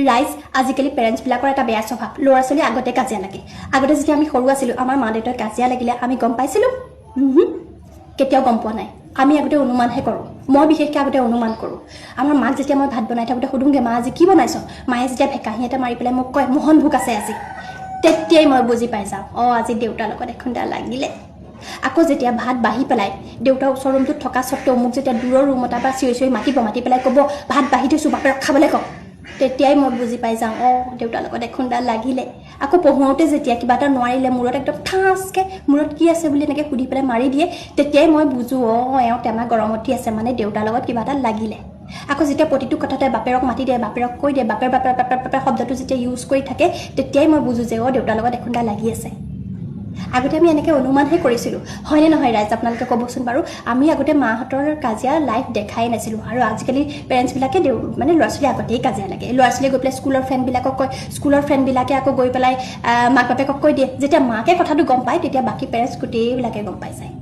ৰাইজ, আজিকালি পেৰেণ্টছবিলাকৰ এটা বেয়া স্বভাৱ, ল'ৰা ছোৱালী আগতে কাজিয়া লাগে। আগতে যেতিয়া আমি সৰু আছিলোঁ, আমাৰ মা দেউতাই কাজিয়া লাগিলে আমি গম পাইছিলোঁ? কেতিয়াও গম পোৱা নাই। আমি আগতে অনুমানহে কৰোঁ। মই বিশেষকৈ আগতে অনুমান কৰোঁ। আমাৰ মাক যেতিয়া মই ভাত বনাই থাকোঁতে সুধোঁগৈ, "মা, আজি কি বনাইছ?" মায়ে যেতিয়া ভেকাহি এটা মাৰি পেলাই মোক কয়, "মোহন ভোগ আছে আজি", তেতিয়াই মই বুজি পাই যাওঁ, অঁ, আজি দেউতাৰ লগত এখুন্দা লাগিলে। আকৌ যেতিয়া ভাত বাঢ়ি পেলাই দেউতাৰ ওচৰ ৰুমটোত থকা স্বত্তেও মোক যেতিয়া দূৰৰ ৰুম এটাৰ পৰা চিঞৰি চিঞৰি মাতিব, মাতি পেলাই ক'ব, "ভাত বাঢ়ি থৈছোঁ, বাপেৰক খাবলৈ কওক", তেতিয়াই মই বুজি পাই যাওঁ, অঁ, দেউতাৰ লগত এখুন্দা লাগিলে। আকৌ পঢ়োৱাওঁতে যেতিয়া কিবা এটা নোৱাৰিলে মূৰত একদম ঠাঁচকৈ "মূৰত কি আছে" বুলি এনেকৈ সুধি পেলাই মাৰি দিয়ে, তেতিয়াই মই বুজোঁ, অঁ, এওঁ টেমা গৰম উঠি আছে, মানে দেউতাৰ লগত কিবা এটা লাগিলে। আকৌ যেতিয়া প্ৰতিটো কথাতে বাপেৰক মাতি দিয়ে, বাপেৰক কৈ দিয়ে, বাপেৰ বাপেৰ বাপেৰ বাপেৰ শব্দটো যেতিয়া ইউজ কৰি থাকে, তেতিয়াই মই বুজোঁ যে অঁ, দেউতাৰ লগত এখুন্দা লাগি আছে। আগতে আমি এনেকৈ অনুমানহে কৰিছিলোঁ, হয়নে নহয় ৰাইজ? আপোনালোকে ক'বচোন বাৰু। আমি আগতে মাহঁতৰ কাজিয়া লাইভ দেখাই নাছিলোঁ আৰু আজিকালি পেৰেণ্টছবিলাকে মানে ল'ৰা ছোৱালী আগতেই কাজিয়া লাগে। ল'ৰা ছোৱালীয়ে গৈ পেলাই স্কুলৰ ফ্ৰেণ্ডবিলাকক কয়, স্কুলৰ ফ্ৰেণ্ডবিলাকে আকৌ গৈ পেলাই মাক বাপেকক কৈ দিয়ে। যেতিয়া মাকে কথাটো গম পায়, তেতিয়া বাকী পেৰেণ্টছ গোটেইবিলাকে গম পাই যায়।